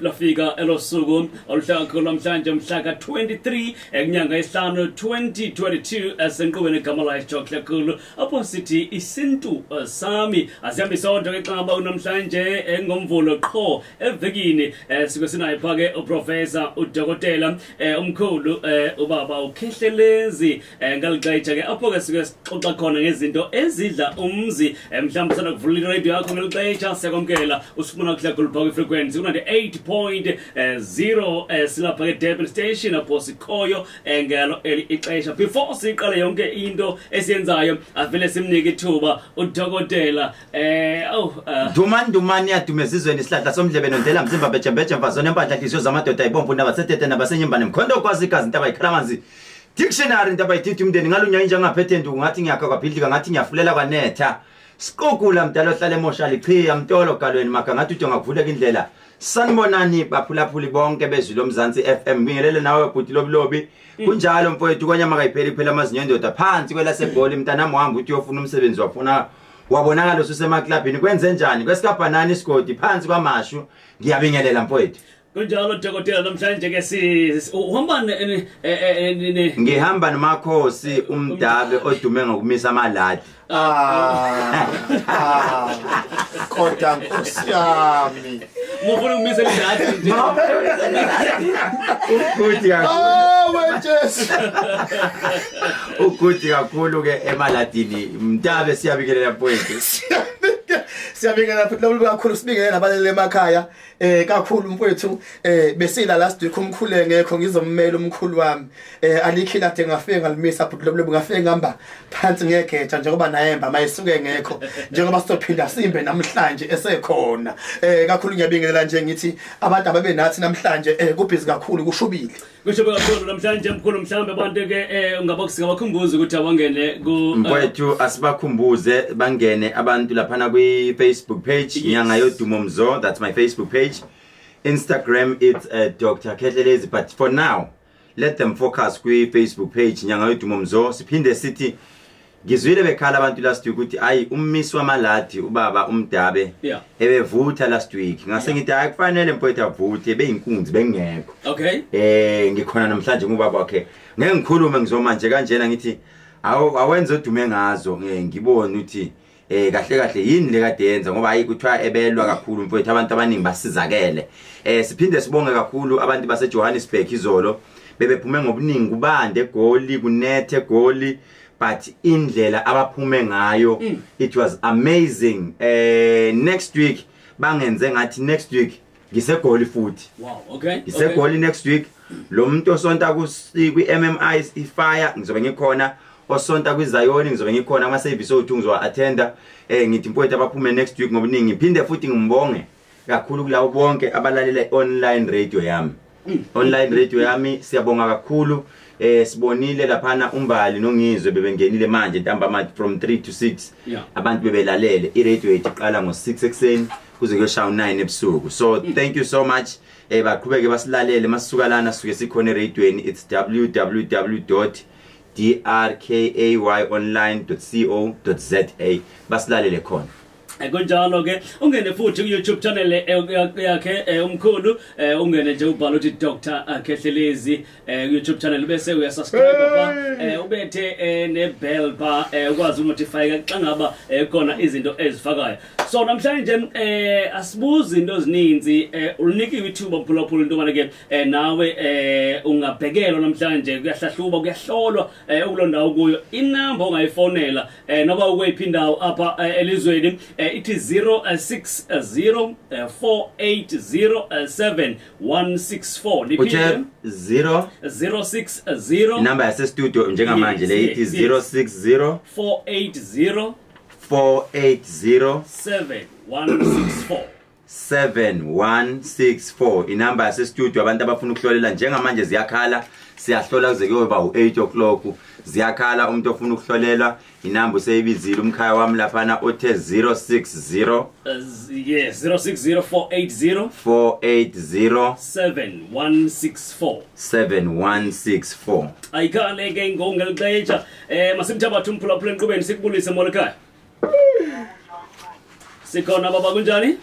Lafika elosuku oluhlaka namhlanje mhla ka-23 ekunyanga yesihlanu 2022 esenkqubeni igama layo kakhulu apho sithi isintu sami asihambi sodwa ke xa ngaba namhlanje engomvulo qho evekini sike sinaye pha ke uprofessor udokotela umkhulu ubaba uKhehlelezi ngalixesha ke apho ke sike sixoxa khona ngezinto ezidla umzi. Mhlawumbe sana kuvula iradio yakho ngelixesha siyakwamkela usifuna kuhla kakhulu pha kwi-frequency ku-98.0 silapha ke Durban Station apho sikhoyo ngalo eli ixesha. Before siqale yonke into esiyenzayo avele simnike ithuba udokotela. Dumani yadume ezizweni isihlahla somdlebe nondela mzimba bejembeje mfazone empahla nhliziyo zamadoda ibomvu nabasetete nabasenyimbane mkhondo kwazi igazi intaba ikhalamanzi dictionary intaba ididi umndeni ngalunya inja ngaphethe nduku ngathi ngiyakha kwabhidlika ngathi ngiyafulela kwanetha siqukula mdala ohlala emosha lichiya mtolo galweni maga ngathi ujonga kuvuleka indlela. Sanibonani baphulaphuli bonke bezwi lomzansi FM. Ngibingelele nawe bhuti Lobilobi. Kunjalo mfowethu kwanyama kayipheli phela amazinyo endoda phansi kwelaseGoli mntanami wahamba uthi uyofuna umsebenzi wafuna wabonakala ususemaklabhini kwenze njani kwesikabhanani isigodi phansi kwamashu. Ngiyabingelela mfowethu. Kunjalo dokotela namhlanje ke si uhamba ngihamba nomakhosi umdabe odume ngokumisa amaladi. Kodwa nkosi yami mufuna ukumisa iladi nje. Ukuthi kakhulu. Oh Jesu. Ukuthi kakhulu ke emaladini mdabe siyabikelela mfowethu. Siyabingelela futhi lolu kakhulu sibingelela nabalele emakhaya kakhulu mfowethu. Besila last week umkhulu engekho ngizommela umkhulu wami alikho ilade ngafike ngalimisa futhi lolu ngafike ngihamba phansi ngegeja njengoba nayemba mayisuke engekho njengoba sizophinda simbe namhlanje esekhona. Kakhulu ngiyabingelela nje ngithi abantu ababe nathi namhlanje kubhizi kakhulu kushubile. Kusho kakhulu namhlanje mkhulu mhlambe abantu ke ungabakhumbuza ukuthi abangene ku mfowethu asibakhumbuze bangene abantu laphana kwi Facebook page Nyanga Yodumo Mzo, that's my Facebook page. Instagram it's Dr. Khehlelezi, but for now let them focus kwi Facebook page Nyanga Yodumo Mzo. Siphinde sithi ngizwile bekhala abantu last week ukuthi ayi ummisi wamaladi ubaba umdabe ebevutha last week ngase ngithi hayi kufanele mfowethu avuthe beyinkunzi bengekho. Okay. Ngikhona namhlanje ngubaba wakhe ngeke ngikhulume ngizoma nje kanjena ngithi awenze odume ngazo ngibone ukuthi kahle kahle yini le kade yenza ngoba hayi kuthiwa ebelwa kakhulu mfowethu abantu abaningi basizakele. Siphinde sibonge kakhulu abantu base Johannesburg izolo bebephume ngobuningi kubande eGoli kunethe eGoli but indlela abaphume ngayo it was amazing. Next week bangenze ngathi next week ngisegoli futhi. Wow, okay. Ngisegoli next week lo muntu osonta ku MMI ifire ngizobe ngikhona, osonta kwiZayoni ngizobe ngikhona, ama service othu ngizowa attenda. Ngithi mfowethu abaphume next week ngobuningi. Ngiphinde futhi ngibonge kakhulu kulabo bonke abalalela online radio yami. Online radio yami siyabonga kakhulu. Sibonile laphana umbali nongizwe bebengenile manje ntambama from 3 to 6 abantu bebelalele iradio yethu iqala ngo6 ekseni kuze kuyoshaya 9 ebusuku. So thank you so much. Baqhubeke basilalele masisuka lana suke sikhona eradioweni it's www.drkayonline.co.za basilalele khona. Kunjalo ke ungene futhi ku YouTube channel yakhe umkhulu ungene nje ubhala uthi Dr. Khehlelezi YouTube channel bese uyasubscribe pha ubethe ne bell pha ukwazi unotify xa ngaba khona izinto ezifakayo. So namhlanje asibuza into ezininzi ulinikiwe ithuba mphulaphula into bana ke nawe ungabhekelwa namhlanje kuyahlahluba kuyahlolwa ukulondawo kuyo inamba ongayifonela noba ukwephi indawo apha elizweni it is 060 480 7164. Uche 0 060 inamba yase studio njengamanje le ithi 060 480 480 7164 7164 inamba yase studio. Abantu abafuna ukuhlolela njengamanje ziyakhala, siyahlola kuze kuyoba u8 o'clock ziyakhala. Umuntu ofuna ukuhlolelwa inamba useyibizile umkhaya wami laphana othe 060 yes 060 480 480 7164 7164. Ayikhale ke ngongelixesha masimthabathe umphulaphula enqubeni sikubulise molo ekhaya. Sikhona baba kunjani?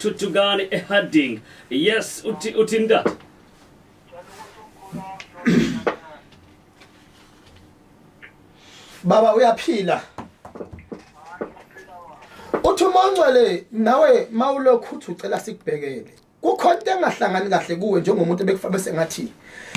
Thuthukani eHarding. Yes, uthi ndat. Baba uyaphila. Uthi uMongcwele nawe mawulokhu uthi ucela sikubhekele. Kukhona into engahlangani kahle kuwe njengomuntu ebekufanele sengathi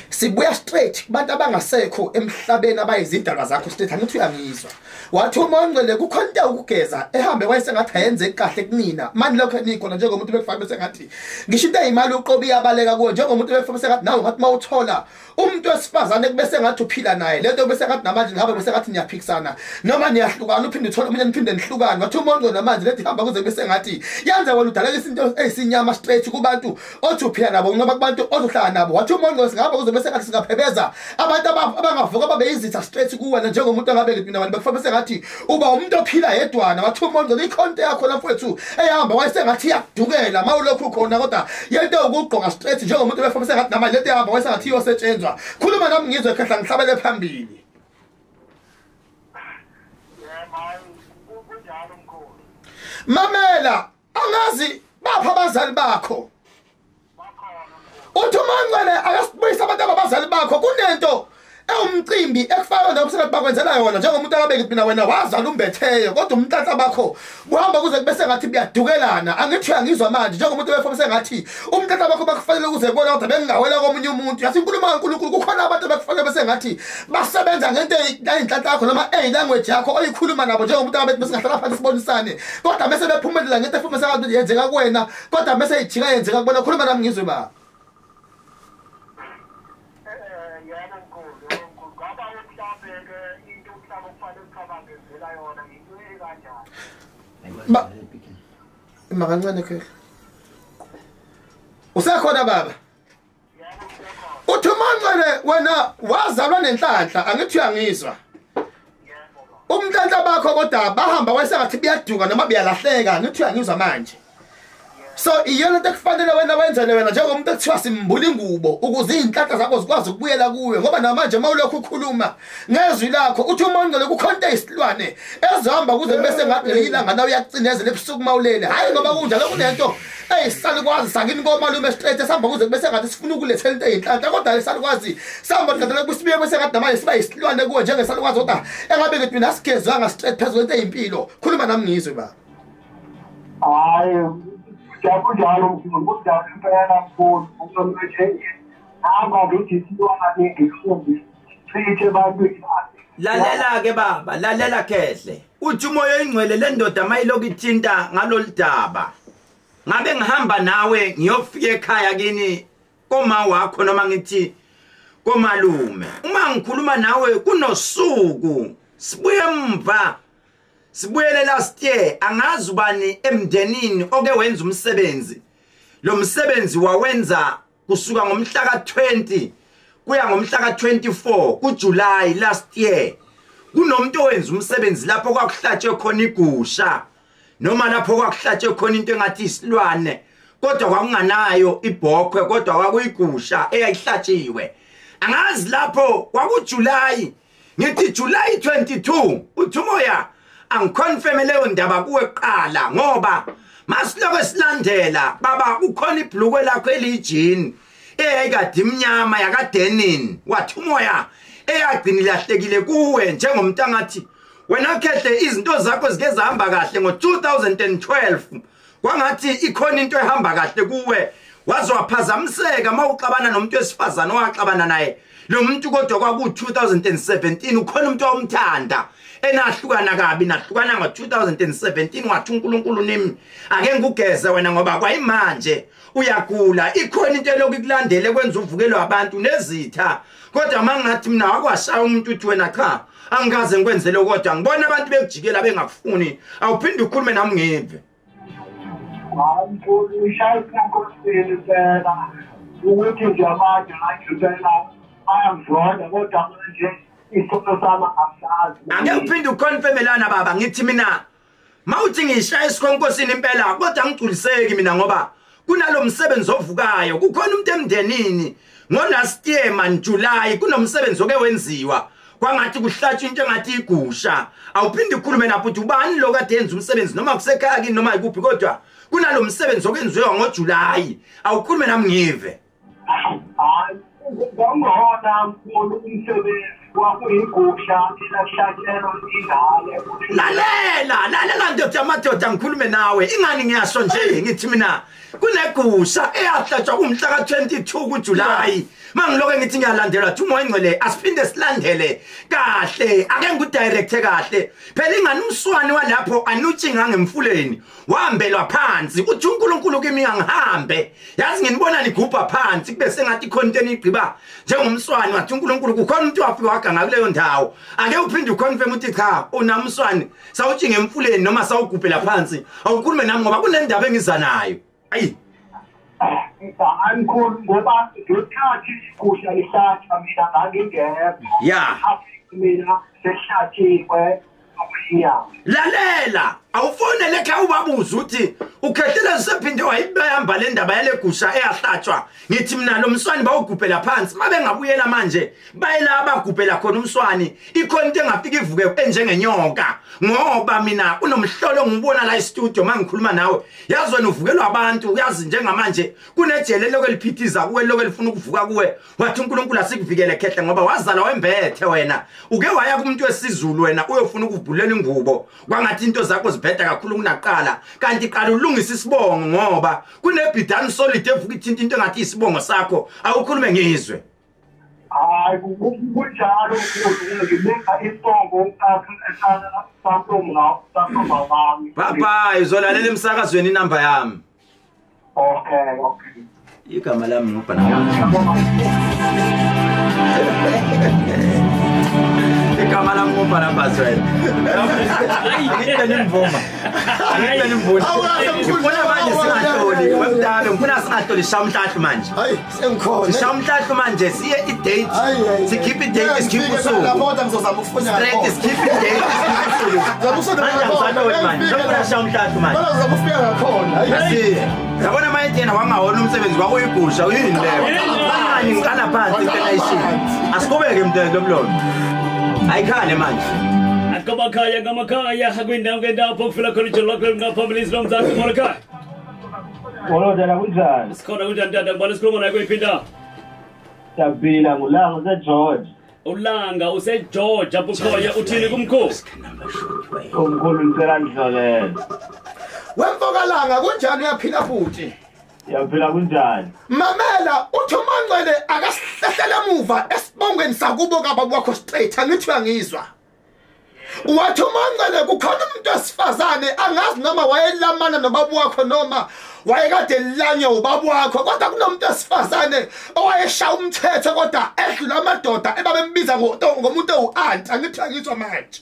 sibuya straight kubantu abangasekho emhlabeni abayizidalwa zakho straight, angithi uyangizwa. Wathi uMongcwele kukhona into ukugeza ehambe wayesengathi ayenzeki kahle kunina manje lokho nikhona njengomuntu bekufanele sengathi ngisho into eyimali uqobo iyabaleka kuwe njengomuntu bekufanele sengathi nawe ngathi mawuthola umuntu wesifazane kube sengathi uphila naye lento bese ngathi namanje ngabe bese ngathi niyaphikisana noma niyahlukana uphinde uthole omunye niphinde nihlukane. Wathi uMongcwele manje lento ihamba kuze bese ngathi yenza wena udaleka into eyisinyama straight kubantu othi uphila nabo ngoba kubantu ozohlala nabo. Wathi uMongcwele singaba kuze bese ngathi singaphebeza abantu abangavuka babe yizitha straight kuwena njengomuntu angabe ngithi mina bekufanele sengathi uba umuntu ophila yedwana. Wathi uMongcwele ikhonto yakho la mfowethu ehamba wayesengathi iyakudukela mawulokhu ukhona kodwa yento ukugqoka straight njengomuntu bekufanele sengathi namanje lento ehamba wayesengathi iyosetshenzwa. Khuluma nami ngizwe khehla ngihlabele phambili. Mamela, angazi bapha abazali bakho. Uthi uMongcwele akasibuyisa abantu abazali bakho kunento ewumcimbi ekufaka nje bakwenzela yona njengomuntu akabeki mina wena wazala umbetheyo kodwa umntantla bakho kuhamba kuze kube sengathi buyadukelana. Angithi uyangizwa manje njengomuntu befoma sengathi umntantla bakho bakufanele kuze kubona kodwa bengingawela komunye umuntu. Yathi inkulumo kaNkulunkulu kukhona abantu abakufanele bese ngathi basebenza ngento eyinhlanhla yakho noma eyilanguage yakho oyikhuluma nabo njengomuntu akabethi besingahlala phansi sibonisane kodwa bese bephumelela ngento efuma sengathi yenzeka kuwena kodwa bese ijika yenzeka kubona. Khuluma nami ngizwe ba. Ba makancane ke usekhona baba. Uthi uMongcwele wena wazalwa nenhlanhla, angithi uyangizwa. Umnhlanhla bakho kodwa bahamba wayesengathi biyaduka noma biyalahleka, angithi uyangizwa manje. So iyona into ekufanele wena wenzele wena njengomuntu ekuthiwa simbula ingubo ukuze izinhlanhla zakho zikwazi ukubuyela kuwe ngoba namanje mawulokhu ukhuluma ngezwi lakho uthi uMongcwele kukhona into eyisilwane ezohamba kuze bese ngathi ilanga nawe uyakucinezela ebusuku mawulele. Hayi ngoba kunjalo kunento eyisalukwazi sakini komalume straight esihamba kuze bese ngathi sifuna ukulethela into eyinhlanhla kodwa lesalukwazi sihamba qedela kusibiye bese ngathi namanje siba yisilwane kuwe njengesalukwazi kodwa engabe ngithi mina sigezwanga straight phezulu kwento eyimpilo. Khuluma nami ngizwe ba. Hayi kunjalo mkhulu, kunjalo impela mkhulu. Nje hamba ngithi isilwane ngifundise cishe ebantwini. Lalela ke baba, lalela khehle. Uthi uMoya oyingcwele le ndoda mayilokhu ithinta ngalolu daba. Ngabe ngihamba nawe ngiyofika ekhaya kini koma wakho noma ngithi komalume. Uma ngikhuluma nawe kunosuku sibuye emva. Sibuyele last year angazi ubani emndenini oke wenza umsebenzi. Lo msebenzi wawenza kusuka ngomhla ka20 kuya ngomhla ka24 kuJuly last year. Kunomuntu owenza umsebenzi lapho kwakuhlatshwe khona igusha noma lapho kwakuhlatshwe khona into engathi isilwane kodwa kwakunganayo ibhokhwe kodwa kwakuyigusha eyayihlatshiwe. Angazi lapho kwakuJuly, ngithi July 22 uthi uMoya angiconfirm leyo ndaba kuwe kuqala ngoba masiloko silandela baba kukhona ibhlukwe lakho elijini eyayikade imnyama yakadenin. Wathi uMoya eyagcina ilahlekile kuwe njengomuntu angathi wena khehle izinto zakho zike zahamba kahle ngo2012 kwangathi ikhona into ehamba kahle kuwe wazowaphazamiseka mawuxabana nomuntu wesifazane owaxabana naye lo muntu kodwa kwaku2017 ukhona umuntu owamthanda enahlukana kabi nahlukana ngo2017. Wathi uNkulunkulu nimi ake ngikugeze wena ngoba kwayimanje uyagula ikhona into elokhu ikulandele kwenza uvukelo abantu nezitha kodwa mangathi mina wakwashaya umuntu uthi wena cha angikaze ngikwenzele kodwa ngibona abantu bekujikela bengakufuni awuphinde ukhulume nami ngive. Hayi mkhulu ishaya inkosini impela ukuthi nje manje ngangitshela bayangizonda kodwa manje isono sami angisazi. Ake uphinde uconfirmelana baba ngithi mina mawuthi ngishaya isikhonkosini impela kodwa angigculiseki mina ngoba kunalo msebenzi ovukayo kukhona umuntu emndenini ngo last year man July kunomsebenzi oke wenziwa Kwangathi kuhlatshwa into engathi igusha. Awuphinde ukhulume napho uthi ubani lo kade yenza umsebenzi noma kusekhaya kini noma ikuphi kodwa kunalo msebenzi okwenziwa ngoJuly. Awukhulume nami ngive. Hayi, ngomhona mkhulu umsebenzi kwakuyigusha elahlatshelwa ingane. Lalela, lalela ndoda yamadoda ngikhulume nawe. Ingani ngiyasho nje ngithi mina kunegusha eyahlatshwa kumhla ka22 kuJuly. Mangiloke ngithi ngiyalandelwa thi umoya engcwele asiphinde silandele kahle ake ngikudirecte kahle phela ingani umswani walapho anutshinga ngemfuleni wahambelwa phansi uthi uNkulunkulu kimi angihambe yazi nginibona nigubha phansi kube sengathi ikhona into enigqiba njengomswani wathi uNkulunkulu kukhona umuntu wafika waganga kuleyo ndawo ake uphinde uconfirm uthi cha unamswani sawutshinga emfuleni noma sawugubhela phansi awukhulume nami ngoba kunendaba engiza nayo. Ayi mkhulu ngoba ngesikhathi igusha ihlatshwa mina ngangingekho. Ya. Mina sehlatshiwe okuyinyama. Lalela, awufonele ekhaya ubabuze uthi uKhehlelezi sephinde wayibamba le ndaba yale gusha eyahlatshwa. Ngithi mina lo mswani bawugubhela phansi mabengabuyela manje bayela abagubhela khona umswani ikhona into engafika ivuke enjengenyoka ngoba mina unomhlolo ngibona la e-studio mangikhuluma nawe yazi wena uvukelwa abantu uyazi njengamanje kunejele lokho eliphithiza kuwe lokho elifuna ukuvuka kuwe wathi uNkulunkulu asikuvikele Khehle ngoba wazala wembethe wena uke waya kumuntu wesizulu wena uyofuna ukuvubhulela ingubo kwangathi into zakho zibheda kakhulu kunaqala kanti qala ulungisa isibongo ngoba kunebhidani solid evuka ithinta into engathi isibongo sakho awukhulume ngizwe. Hayi kunjalo mkhulu ngibeka isibongo sakho. Bye bye uzolalela emsakazweni inamba yami. Okay okay. Igama lami ngubhana. Igama lami ngubhana Bazwela. Ngicela nimvuma. Ngicela nimvuma. Ngifuna manje singahloli wemdalo ngifuna singahloli shamhlahlu manje. Hayi sengikhona. Shamhlahlu manje siye i-date. Sikhiphe i-date sikhiphe usuku. Lapho ngizozama ukufuna. Straight sikhiphe i-date sikhiphe usuku. Manje ngisahloli manje. Ngifuna shamhlahlu manje. Ngizama ukufika ngakhona. Hayi. Yabona manje yena wangawona umsebenzi kwakuyigusha uyini leyo. Manje ngiqala phansi into ayishilo. Asiqhubeke mntwana lomlomo. Ayikhale manje. Akamakhaya ngamakhaya kwindawo ngendawo pokufila khona ijelo lakho ngaphambili izilomzansi molokhaya. Molo dala kunjani? Sikhona kunjani tata ngibona sikhuluma naye kuyiphinda. Siyaphila ngulanga useGeorge. Ulanga useGeorge apukhoya uthini kumkhulu? Umkhulu ngicela ngidlolele. Wemfokalanga kunjani uyaphila futhi? Siyaphila kunjani? Mamela uthi uMangcwele akasihlehlele emuva esibongweni sakubo kababa wakho straight angithi uyangizwa. Wathi uMangcwele kukhona umuntu wesifazane angazi noma wayelamana nobaba wakho noma wayekade lanye ubaba wakho kodwa kunomuntu wesifazane owayeshaya umthetho kodwa edlula amadoda ebabembiza ngomuntu owu-aunt angithi uyangizwa manje.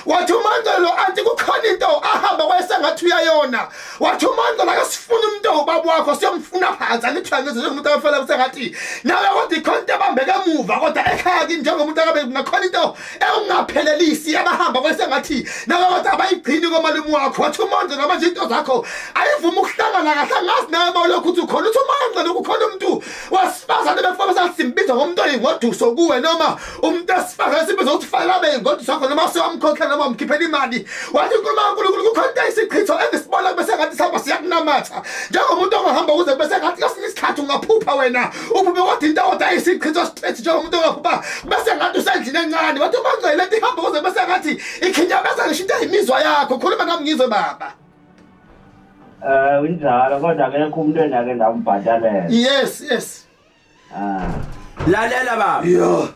Wathi uMangcwele anti kukhona into ahamba wayesengathi uyayona. Wathi uMangcwele akasifuna umuntu obaba wakho siyomfuna phansi angithi uyangizwa njengomuntu afela sengathi nawe kodwa ikhona into ebambeke emuva kodwa ekhaya kini njengomuntu akabe nakhona into engaphelelisi abahamba wayesengathi nawe kodwa abayigcini komalume wakho. Wathi uMangcwele manje into zakho ayivuma ukuhlangana kahle angazi nawe mawulokhu uthi ukhona. Uthi uMangcwele kukhona umuntu wasifazane befuna sasimbiza ngomuntu oyingoduso kuwe noma umuntu wesifazane simbiza ukuthi fanele abe yingoduso yakho noma sewamkhokhela noma umkhiphela imali. Wathi uNkulunkulu kaNkulunkulu kukhona into eyisichitho engisibona bese ngathi sihamba siyakunamatha njengomuntu ongahamba kuze bese ngathi kwesinye isikhathi ungaphupha wena uphuphe kodwa into kodwa ayisichitho straight njengomuntu ongaphupha bese ngathi usendlini encane. Wathi uMangcwele lento ihamba kuze bese ngathi ikhinyabeza ngisho into eyimizwa yakho. Khuluma nami ngizwe baba. Injalo kodwa akekho umuntu enake ndambhatalela. Yes yes. Lalela baba. Yo.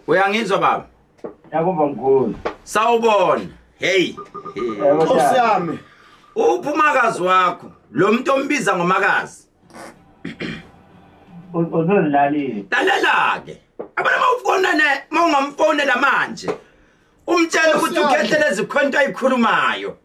Uyangizwa baba? Yakuva mkhulu. Sawubona. Hey. Nkosi yami. Uphi umakazi wakho? Lo muntu ombiza ngomakazi. Uzozilalile. Lalela ke. Abana mawufona ne mawungamfonela manje. Umtshela ukuthi uKhehlelezi khona into ayikhulumayo.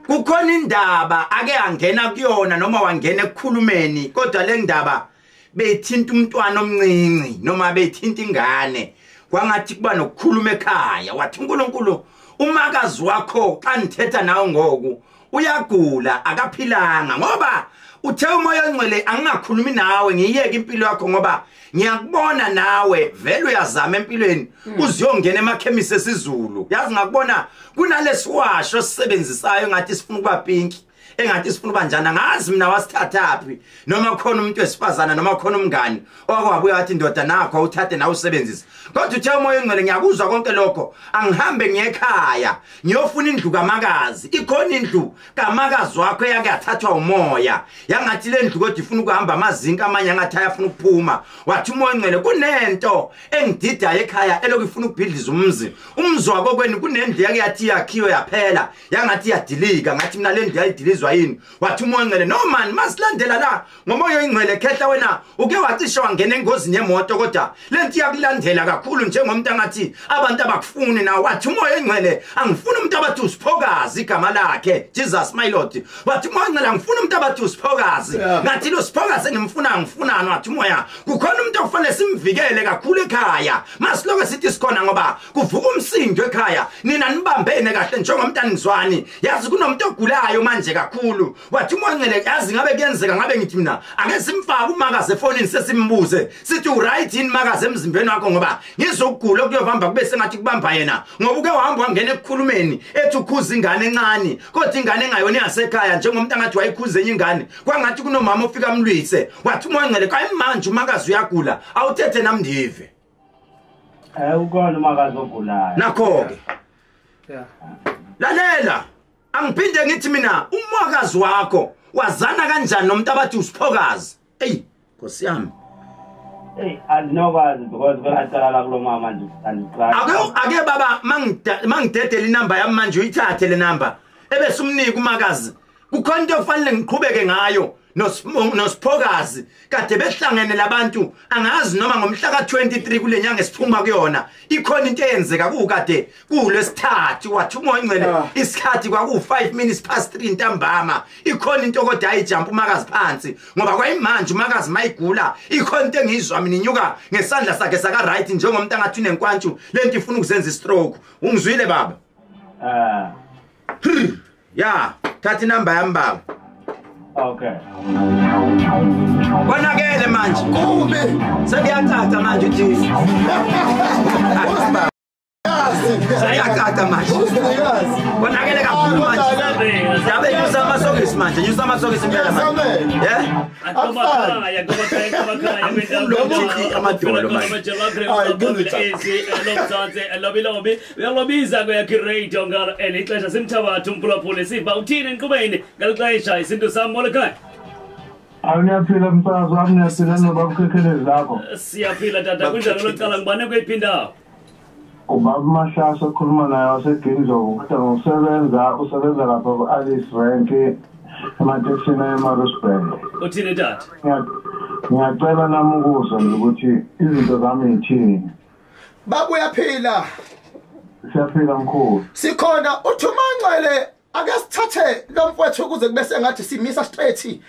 Kukhona indaba ake angena kuyona noma wangena ekukhulumeni kodwa le ndaba beyithinta umntwana omncinci noma beyithinta ingane. Kwangathi kuba nokukhuluma ekhaya wathi uNkulunkulu umakazi wakho xa ngithetha nawe ngoku Uyagula akaphilanga ngoba uthe umoya ongcwele angingakhulumi nawe ngiyeke impilo yakho ngoba ngiyakubona nawe vele uyazama empilweni uziyongena emakhemisi esiZulu. Yazi ngakubona kunalesiwasho esisebenzisayo ngathi sifuna ukuba pinki, engathi sifuna ubanjani, angazi mina wasithathaphi, noma khona umuntu wesifazana noma khona umngani okwabuya wathi indoda nakho awuthathe nawe usebenzise. Kodwa uthe umoya ongcwele ngiyakuzwa konke lokho, angihambe ngiye ekhaya ngiyofuna indlu kamakazi. Ikhona indlu kamakazi wakho eyake yathathwa umoya, yangathi le ndlu kodwa ifuna ukuhamba amazinka amanye angathi ayafuna ukuphuma. Wathi umoya ongcwele kunento engididayo ekhaya elokhu ifuna ukubhidliza umzi, umzi wakokwenu kunendlu yake yathi yakhiwe yaphela yangathi iyadilika, ngathi mina le ndlu yayidilizwa yini. Wathi umoya ongcwele no man, masilandela la ngomoya ongcwele khehla wena uke wacishe wangena engozini yemoto kodwa lento iyakulandela kakhulu njengomuntu angathi abantu abakufuni nawe. Wathi umoya ongcwele angifuni umuntu abathi usiphokazi igama lakhe Jesus my Lord. Wathi umoya ongcwele angifuni umuntu abathi usiphokazi, ngathi lo siphokazi engimfuna ngifunani. Wathi umoya kukhona umuntu okufanele simvikele kakhulu ekhaya, masiloko sithi sikhona ngoba kuvuka umsindo ekhaya, nina nibambene kahle njengomuntu anizwani. Yazi kunomuntu ogulayo manje kakhulu. Wathi umoya ongcwele yazi ngabe kuyenzeka ngabe ngithi mina ake simfake umakazi efonini sesimbuze sithi uright yini makazi emzimbeni wakho ngoba ngizokugula okuyovamba kube sengathi kubamba yena, ngoba uke wahamba wangena ekukhulumeni ethi ukhuza ingane encane kodwa ingane engayona yasekhaya njengomuntu angathi wayikhuza enye ingane, kwangathi kunomama ofika amlwise. Wathi umoya ongcwele kwayimanje umakazi uyagula awuthethe nami ndive. Ukhona umakazi ogulayo nakho-ke. Lalela, angiphinde ngithi mina umakazi wakho wazana kanjani nomuntu abathi usiphokazi? Eyi Nkosi yami. Hey, andinokwazi because kwelacala la kulo mama nje andiqali. Ake baba mangidedele inamba yami manje uyithathe le namba ebese umnika umakazi. Kukhona into ofanele ngiqhubeke ngayo nosiphokazi kade behlangene labantu, angazi noma ngomhla ka23 kule nyanga esiphuma kuyona ikhona into eyenzeka kukade kulesithathu. Wathi umoya ongcwele isikhathi kwaku5 minutes past 3 ntambama, ikhona into kodwa ayijump umakazi phansi ngoba kwayimanje umakazi mayigula ikhona into engizwa mina inyuka ngesandla sakhe saka right njengomuntu angathi unenkwantshu lento ifuna ukuzenza istroke. Ungizwile baba? Ya, thatha inamba yami baba. Okay. Konakele manje. Kube sekuyacaca manje uthi. Sekuyacaca manje. Konakele kakhulu manje. Yabe nyusa amasokisi manje, nyusa amasokisi impela manje. Yeah? Amadolo manje. Ay, Lobi uyalobiza kweyakhe radio ngalo elixesha simthabatha umphulaphuli siva uthini enkqubeni ngalixesha isintu sam molo ekhaya. Awuyaphila mfazi wami, niyaphila nobabukhekelezi lapho. Siyaphila tata, kunjani lokuqala ngibane kweyiphi indawo? Ubaba Mahlase okhuluma naye waseGindlovu, kodwa ngokusebenza usebenza lapha ku-Alice Rank ematekisini eMaritzburg. Uthini tata? Ngiyacela nami ukuzwa nje ukuthi izinto zami yithini. Baba uyaphila? Siyaphila mkhulu. Sikhona. Uthi uMangcwele ake sithathe lo mfowethu ukuze kube sengathi simisa straight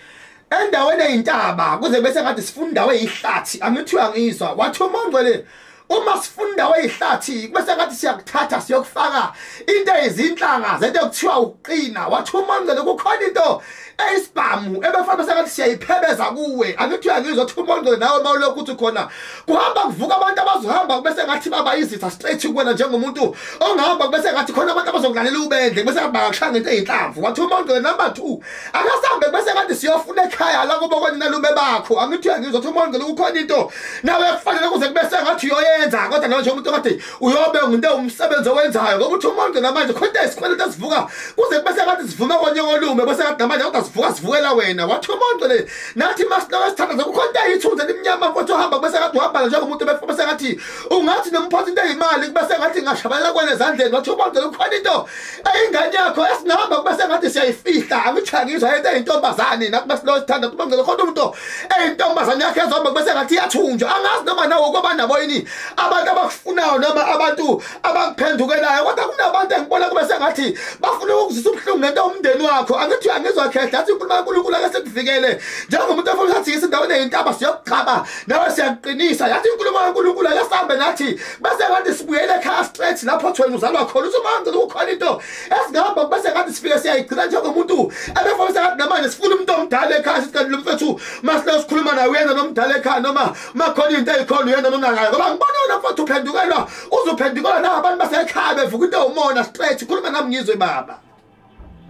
endaweni eyintaba, kuze kube sengathi sifuna indawo eyihlathi. Angithi uyangizwa? Wathi uMangcwele uma sifuna indawo eyihlathi kube sengathi siyakuthatha siyokufaka into eyizinhlanga zento ekuthiwa uqina. Wathi uMangcwele kukhona into eyisibhamu ebefana sengathi siyayiphebeza kuwe. Angithi uyangizwa? Wathi uMangcwele nawe mawulokhu uthi khona kuhamba kuvuka abantu abazohamba kube sengathi baba izitha straight kuwena njengomuntu ongahamba kube sengathi khona abantu abazokulalela ubendle kube sengathi bangakushaya ngento eyinhlamvu. Wathi uMangcwele number 2 akasambe kube sengathi siyofuna ekhaya la kubo koninalume bakho. Angithi uyangizwa? Wathi uMangcwele kukhona into nawe kufanele kuze kube sengathi uyoyenza kodwa nawe njengomuntu okade uyobe ngento umsebenzi owenzayo ngoba uthi uMangcwele namanje khona into esikweleta sivuka kuze kube sengathi sivume konyokolume bese ngathi namanje kodwa sivuka sivukela wena. Wathi uMangcwele nathi masiloke sithandaza kukhona into eyithunzi elimnyama mfowethu uhamba kube sengathi uhamba njengomuntu bese ngathi ungathi nomphathi into eyimali kube sengathi ngashabalala kwena ezandleni. Wathi uMangcwele kukhona into eyingane yakho esingahamba kube sengathi siyayifihla. Angithi angizwa into eyintombazane nathi masiloke sithandaza uMangcwele khona umuntu eyintombazane yakhe ezohamba kube sengathi iyathunjwa. Angazi noma nawe kwaba nabo yini abantu abakufunayo noma abantu abakuphendukelayo, kodwa kunabantu engibona kube sengathi bafuna ukuzwisa ubuhlungu ngento umndeni wakho. Angithi uyangizwa khehla? Athi uNkulunkulu ake sekuvikele njengomuntu ofuna ukuthi isindaweni eyintaba siyokuqhaba nawe siyakuqinisa. Yathi inkulumo kaNkulunkulu ake sihambe nathi bese ngathi sibuyele ekhaya straight lapho wena uzalwa khona. Uthi uMangcwele kukhona into esingahamba bese ngathi sifike siyayigcina njengomuntu mfethu abefomisa ngathi namanje sifuna umuntu omdala ekhaya sithi kanti lo mfethu masilo sikhuluma naye uyena nomdala ekhaya noma makhona into eyikhona uyena nonakayo ngoba ngibona wena mfethu uphendukelwa uzophendukelwa nabantu basekhaya bevuka into umona straight. Khuluma nami ngizwe baba.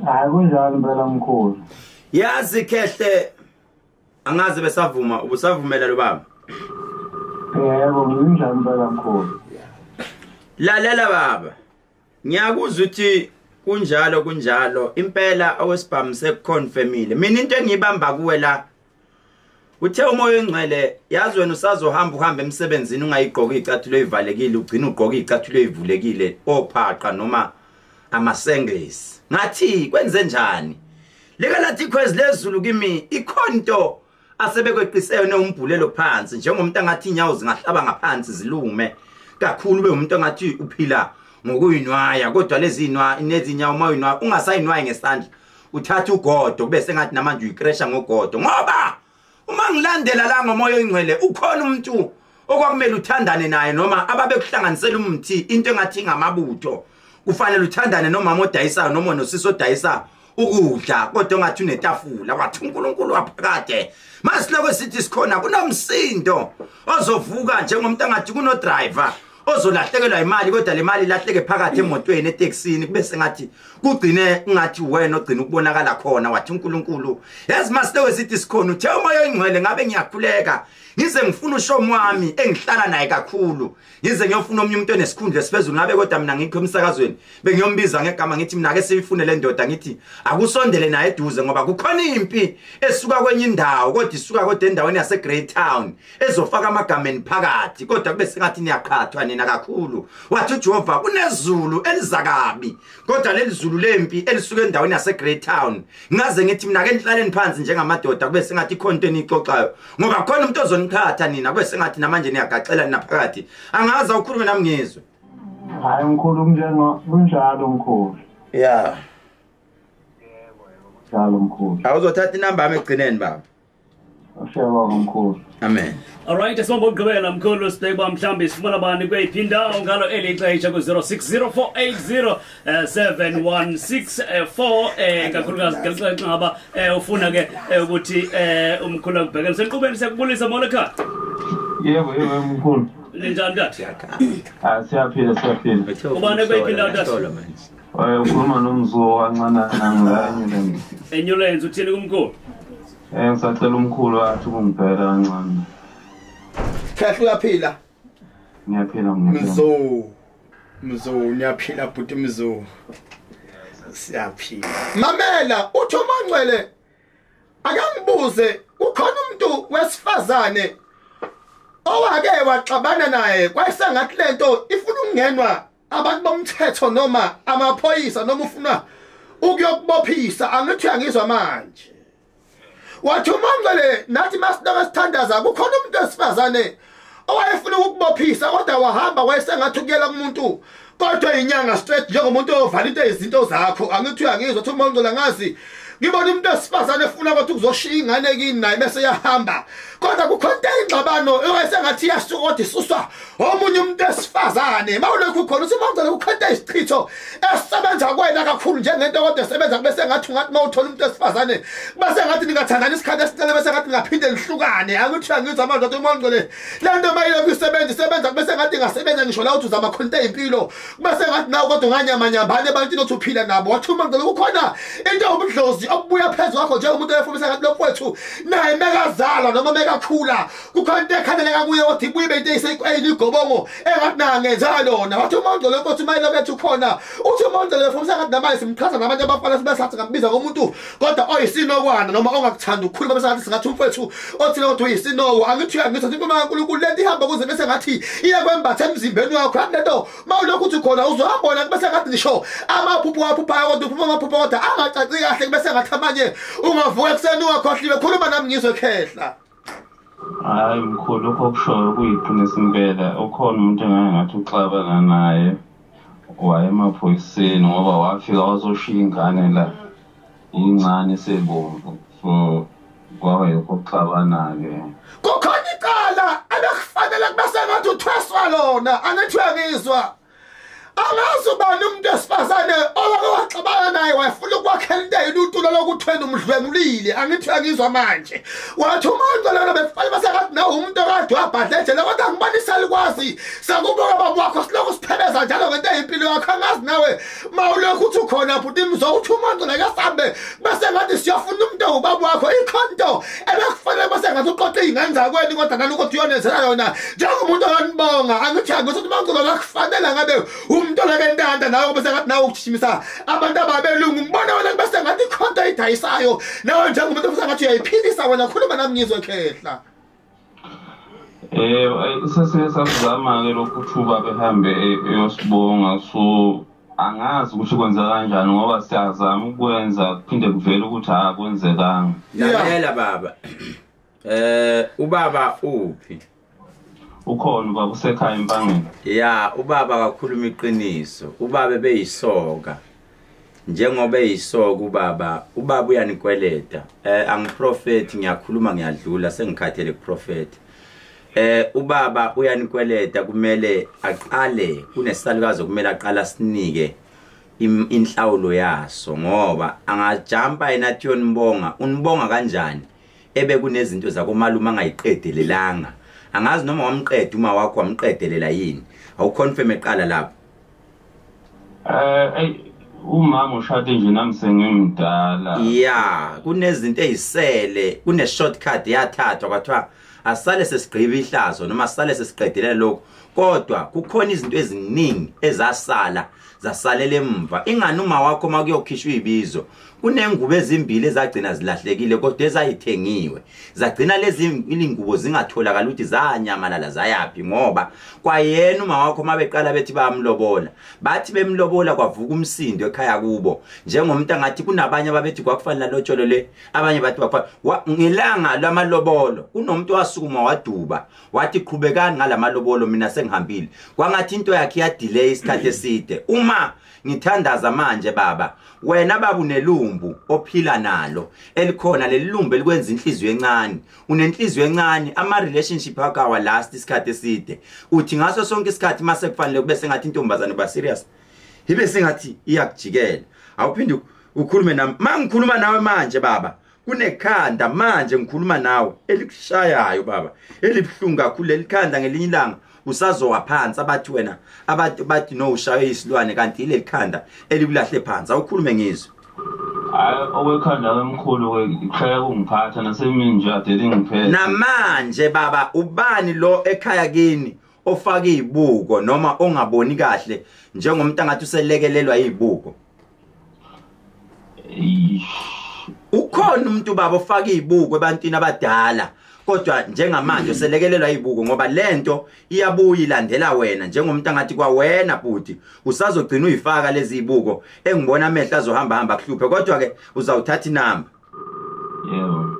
Hayi kunjalo impela mkhulu. Yazi Khehle angazi besavuma ubusavumela lo baba. Yebo nginjalo impela mkhulu. Lalela baba. Ngiyakuzwa ukuthi kunjalo kunjalo impela owesibhamu sekuconfirmile. Mina into engiyibamba kuwe la uthe umoya ongcwele yazi wena usazohamba uhambe emsebenzini ungayigqoka icathulo ezivalekile ugcina ugqoka icathulo ezivulekile ophaqa noma amasengles. Ngathi kwenze njani? Leka lathi ikhwezi lezulu kimi ikhonto asebekweqiseyo neumbhulelo phansi njengomuntu angathi inyawo zingahlaba ngaphansi zilume kakhulu be umuntu angathi uphila ngokuyinwaya kodwa lezi inwa nezinyawo mawinwaya ungasayinwayi ngesandla uthatha ugodo kube sengathi namanje uyikresha ngogodo ngoba uma ngilandela la ngomoya oyingcwele ukhona umuntu okwakumele uthandane naye noma ababekuhlanganisela umthi into engathi ngamabutho kufanele uthandane nomama odayisayo noma nosisi odayisa ukudla kodwa ongathi unetafula wathi uNkulunkulu waphakade. Masiloko sithi sikhona kunomsindo ozovuka njengomuntu angathi kuno driver ozolahlekelwa imali kodwa le mali ilahleke phakathi emotweni eTaxini kube sengathi kugcine ungathi wena ogcina ukubonakala khona wathi uNkulunkulu. Yazi masiloko sithi sikhona uthe umoya oyingcwele ngabe ngiyakhuleka ngize ngifuna ushomo wami engihlala naye kakhulu ngize ngiyofuna omunye umuntu onesikhundla esiphezulu ngabe kodwa mina ngikho emsakazweni bengiyombiza ngegama ngithi mina ke siyifune le ndoda ngithi akusondele naye eduze ngoba kukhona impi esuka kwenye indawo kodwa isuka kodwa endaweni yase Great Town ezofaka amagameni phakathi kodwa kube sengathi niyaqhathwa nina kakhulu. Wathi uJehova kunezulu elizakabi kodwa leli zulu lempi elisuka endaweni yase Great Town ngaze ngithi mina ke nihlaleni phansi njengamadoda kube sengathi ikhona into enixoxayo ngoba khona umuntu ozoniqhatha nina kube sengathi namanje niyagaxela nina phakathi. Angazi ukhulume nami ngizwe. Hayi mkhulu njengo kunjalo mkhulu. Yeah. Yebo yebo kunjalo mkhulu. Awuzothatha inamba yami egcineni baba. Siyabonga mkhulu. Amen. All right, esibomba ukugqibela mkhulu sibheka mhlambi sifumana bani kweyiphi indawo ngalo elixesha ku 060480 7164 kakhulukazi ngelixesha ngaba ufuna ke ukuthi umkhulu akubhekele senkqubeni. Siyakubulisa molo ekhaya. Yebo yebo mkhulu. Ninjani tata? Ah siyaphila siyaphila. Ubani kweyiphi indawo tata? Ukhuluma nomzuo kancane ngala eNewlands. eNewlands uthini kumkhulu? Ngisacela umkhulu wathi ukungibheka kancane. Khehle uyaphila? Ngiyaphila ngiyaphila. Mzo. Mzo ngiyaphila bhuti Mzo. Siyaphila. Mamela uthi uMangcwele akangibuze ukhona umuntu wesifazane owake waxabana naye kwayisengathi lento ifuna ukungenwa abantu bomthetho noma amaphoyisa noma ufuna ukuyokubophisa angithi uyangizwa manje. Wathi uMangcwele nathi masinoke sithandaza kukhona umuntu wesifazane owayefuna ukukubophisa kodwa wahamba wayesengathi ukuyela kumuntu kodwa inyanga straight njengomuntu ovala into izinto zakho angithi uyangizwa. Uthi uMangcwele ngazi ngibona umuntu wesifazane efuna ukuthi uzoshiya ingane kini naye bese yahamba kodwa kukhona ingxabano owayesengathi iyasuka kodwa isuswa omunye umuntu wesifazane. Mawulokhu ukhona uthi uMangcwele kukhona isichitho esisebenza kuwena kakhulu njengento kodwa esebenza kube sengathi ungathi mawuthola umuntu wesifazane bese ngathi ningathandana isikhathi esincane bese ngathi ningaphinde nihlukane. Angithi uyangizwa manje uthi uMangcwele le nto mayilokhu isebenza isebenza kube sengathi ingasebenza ngisho la uthi uzama khona impilo kube sengathi nawe kodwa unganyamanyambane ebantwini othi uphila nabo. Wathi uMangcwele kukhona into yobudlozi obuya phezulu kwakho njengomuntu oyefumisa ngathi lo mfowethu naye mekazalwa noma mekakhula kukhona into ekhaneleka kuye kodwa ibuye into eyiligobongo engathi nangenza lona. Wathi uMangcwele nkosi mayilokhu ethi ukhona uthi uMangcwele efumisa ngathi namanje simchaza nabantu abafana sibesathi ngambiza ngomuntu kodwa oyisinokwana noma ongakuthanda ukukhuluma bese ngathi singathi umfowethu othi kodwa uyisinoko. Angithi uyangithi inkulumo kaNkulunkulu lento ihamba kuze bese ngathi iyakwembatha emzimbeni wakho lento mawulokhu uthi khona uzohamba bese ngathi ngisho amaphupho waphuphayo kodwa uphupha amaphupho kodwa angacaci kahle bese ngathi amanye ungavuka ekuseni ungakhohliwe. Khuluma nami ngizwe Khehla. Hayi mkhulu lokho okushoyo kuyiqinisa impela. Ukhona umuntu engake ngathi uxabana naye waye emaphoyiseni ngoba wafika wazoshiya ingane la incane sebomvu so kwaba yikho ukuxabana-ke. Kukhona icala ebekufanele kube sengathi uthweswa lona angithi uyangizwa. Angazi ubani umuntu wesifazane owake waxabana naye wayefuna ukwakhela into eyilutulo lokuthi wena umdlwengulile. Angithi angizwa manje. Wathi umuntu lona befana basekathi nawe umuntu okade wabhadla ejele kodwa ngibona isalikwazi. Sakubuka baba wakho silokhu siphebeza njalo ngento eyimpilo yakho. Angazi nawe mawulokhu uthi ukhona bhuti imzo uthi umuntu la kasambe bese ngathi siyofuna umuntu ubaba wakho ikhonto ebekufanele bese ngathi uqoqe izingane zakweni kodwa nalokho uyonezela yona njengomuntu onibonga. Angithi angithi umuntu la kufanele ngabe umuntu la kentanda nawe bese ngathi nawe ukushimisa abantu ababelungu ngibona wena bese ngathi ikhonto ayidayisayo nawe njengomuntu bese ngathi uyayiphilisa wena. Khuluma nami ngizwe khehla. Sesike sazama-ke lokhu uthuba behambe eyosibonga, so angazi ukuthi kwenzeka kanjani ngoba siyazama ukwenza kuphinde kuvele ukuthi akwenzekanga. Lalela baba. Ubaba uphi? Ukhona ubaba usekhaya eMpangeni. Ya, ubaba kakhuluma iqiniso. Ubaba beyisoka. Njengoba eyisoka ubaba, ubaba uyanikweleta. Angiprofeti ngiyakhuluma ngiyadlula sengikhathele kuprofeti. Ubaba uyanikweleta, kumele aqale kunesalukazi kumele aqala sinike inhlawulo yaso ngoba angajumpa yena athi uyonibonga. Unibonga kanjani ebe kunezinto zakomalume angayiqedelelanga? Angazi noma wamqeda uma wakho wamqedelela yini. Awuconfirm eqala lapho. Umama ushade nje nami sengimdala. Yeah, kunezinto ezisele, kune shortcut yathathwa kwathiwa asale sesigqiba ihlazo noma asale sesiqedelela lokho, kodwa kukhona izinto eziningi ezasala zasalela emva. Ingani uma wakho makuyokhishwa ibizo kunengubo ezimbili ezagcina zilahlekile kodwa ezayithengiwe zagcina lezi ingubo zingatholakala ukuthi zanyamalala zayapi, ngoba kwayena uma wakho mabeqala bethi bayamlobola bathi bemlobola kwavuka umsindo ekhaya kubo njengomuntu angathi kunabanye ababethi kwakufanele lotsholo le, abanye bathi kwakufanele ngelanga lamalobolo kunomuntu wasukuma waduba wathi qhubekani ngalamalobolo mina sengihambile. Kwangathi into yakhe ya delay isikhathi eside. Uma ngithandaza manje baba, wena baba unelumbu ophila nalo elikhona leli lumbu elikwenza inhliziyo encane. Unenhliziyo encane, ama relationship akho awa last isikhathi eside. Uthi ngaso sonke isikhathi mase kufanele kube sengathi intombazane ba serious, ibe sengathi iyakujikela. Awuphinde ukhulume nami. Mangikhuluma nawe manje baba, kunekhanda manje ngikhuluma nawe elikushayayo baba, elibhlungu kakhulu lelikhanda. Ngelinye ilanga usazowa phansi abathi wena abantu bathi no ushaye isilwane kanti ileli khanda elikulahle phansi. Awukhulume ngizwe. Hayi okwekhanda lemkhulu ke iqheka kungiphatha nasemini nje ade lingiphethe. Namanje baba ubani lo ekhaya kini ofaka izibuko noma ongaboni kahle njengomuntu angathi uselekelelwa izibuko? Ukhona umuntu baba ofaka izibuko ebantwini abadala kodwa njengamanje uselekelelwa izibuko, ngoba lento iyabuya ilandela wena njengomuntu angathi kwawena bhuti usazogcina uyifaka lezi zibuko engibona amehlo azohamba hamba kuhluphe, kodwa ke uzawuthatha inamba. Yebo.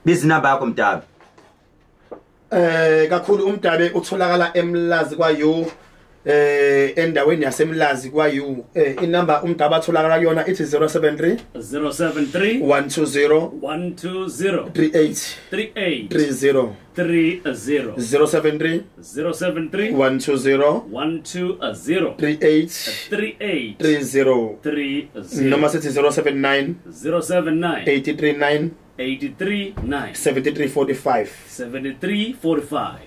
Biza inamba yakho Mdabe. Kakhulu uMdabe utholakala eMlazi kwaYu, endaweni yaseMlazi kwaYu. Inamba uMdabe atholakala kuyona ithi 073 073 120 120 38 38 30 30 073 073 120 120 38 38 30 30 noma sithi 079 079 839 839 7345 7345.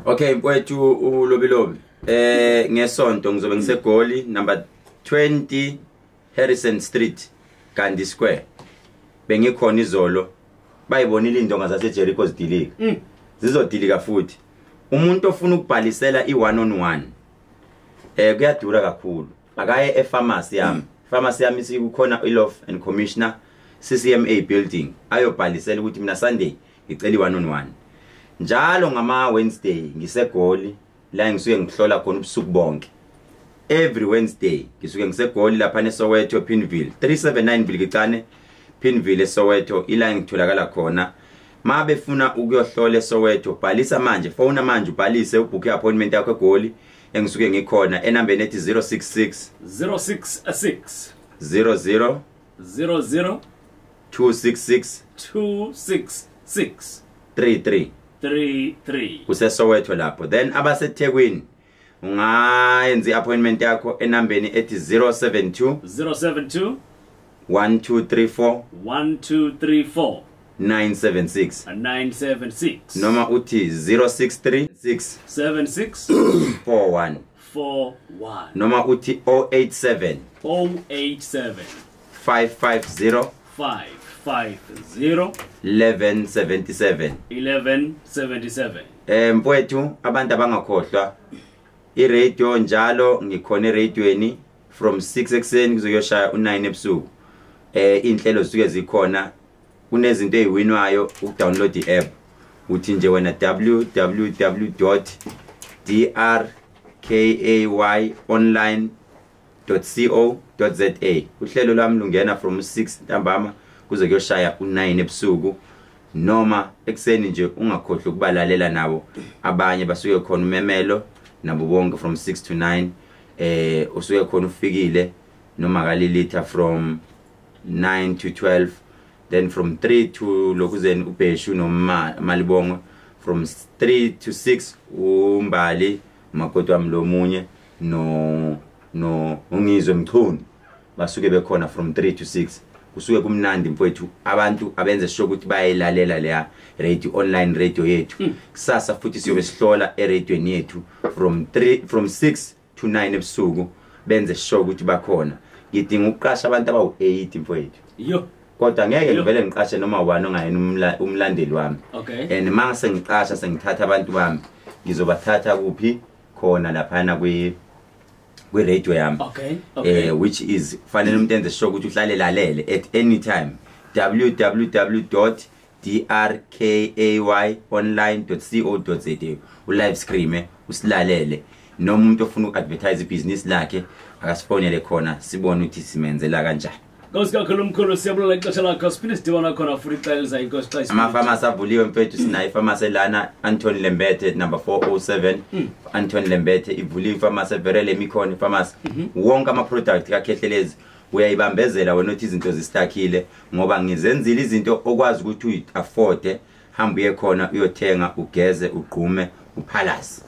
Okay mfowethu uLobilobi, ngesonto ngizobe ngisegoli number 20 Harrison Street, Gandhi Square. Bengikhona izolo, bayibonile indonga zaseJericho zidilika. Zizodilika futhi. Umuntu ofuna ukubhalisela i1 on 1 kuyadura kakhulu. Akaye epharmacy yami. Pharmacy yami sikukhona iLof and Commissioner CCMA building. Ayobhalisela ukuthi mina Sunday ngicela i1 on 1. Njalo ngama Wednesday ngisegoli la ngisuke ngihlola khona ubusuku bonke. Every Wednesday ngisuke ngisegoli lapha eSoweto Pinville 379 Vilikicane Pinville eSoweto, ila ngitholakala khona. Mabefuna ukuyohlola eSoweto, bhalisa manje, phone manje ubhalise ubooke appointment yakho eGoli engisuke ngikhona enambeni ethi 066 066 00 00 266 266 33 33. KuseSoweto lapho. Then abaseThekwini Ungayenza i-appointment yakho enambeni ethi 072 072 1234 1234 976 976 noma uthi 063 6 76 41 41 noma uthi 087 087 550 550 1177. 1177. Mfowethu, abantu abangakhohlwa i-radio, njalo ngikhona eradioweni from 6 ekseni kuzoyoshaya u9 ebusuku. Inhlelo zisuke zikhona, kunezinto eziwinwayo ukudownload i-app, uthi nje wena www.drkayonline.co.za. Uhlelo lwami lungena from 6 ntambama kuze kuyoshaya u9 ebusuku noma ekseni nje. Ungakhohlwa ukubalalela nabo abanye basuke khona, umemelo nabo bonke from 6 to 9. Usuke khona ufikile noma kalilitha from 9 to 12, then from 3 to lokuzeni ubheshu noma malibongo, from 3 to 6 umbali makoti wami lomunye no ungizwe Mchunu basuke bekhona from 3 to 6. Kusuke kumnandi mfowethu, abantu abenze sure ukuthi bayayilalela leya radio, online radio yethu. Kusasa futhi siyobe sihlola eradioweni yethu from 3, from 6 to 9 ebusuku, benze sure ukuthi bakhona. Ngidinga ukuqasha abantu abawu8 mfowethu. Yo. Kodwa ngeke ngivele ngiqashe noma ubani ongayena umlandeli wami. And mase ngiqasha sengithatha abantu bami, ngizobathatha kuphi? Khona laphana kwi radio yami. Okay. Which is fanele umuntu enze sure ukuthi uhlale lalele at any time, www.drkayonline.co.za. U-live stream usilalele, noma umuntu ofuna uku-advertise ibhizinisi lakhe akasifonele khona, sibone ukuthi simenzela kanjani. Nkosi kakhulu mkhulu, siyabulela ixesha lakho. Siphinde sidibana khona futhi ixesha elizayo. Inkosi xa Amafamasi avuliwe mfethu, sinayo ifamasi lana Anthony Lembethe number 407. Anthony Lembethe ivuliwe ifamasi, everele imikhona ifamasi. Wonke ama product kaKhehlelezi uyayibambezela wena uthi izinto zistakile, ngoba ngizenzile izinto okwazi ukuthi uyi-afford. Hamba uye khona uyothenga, ugeze, ugqume, uphalase.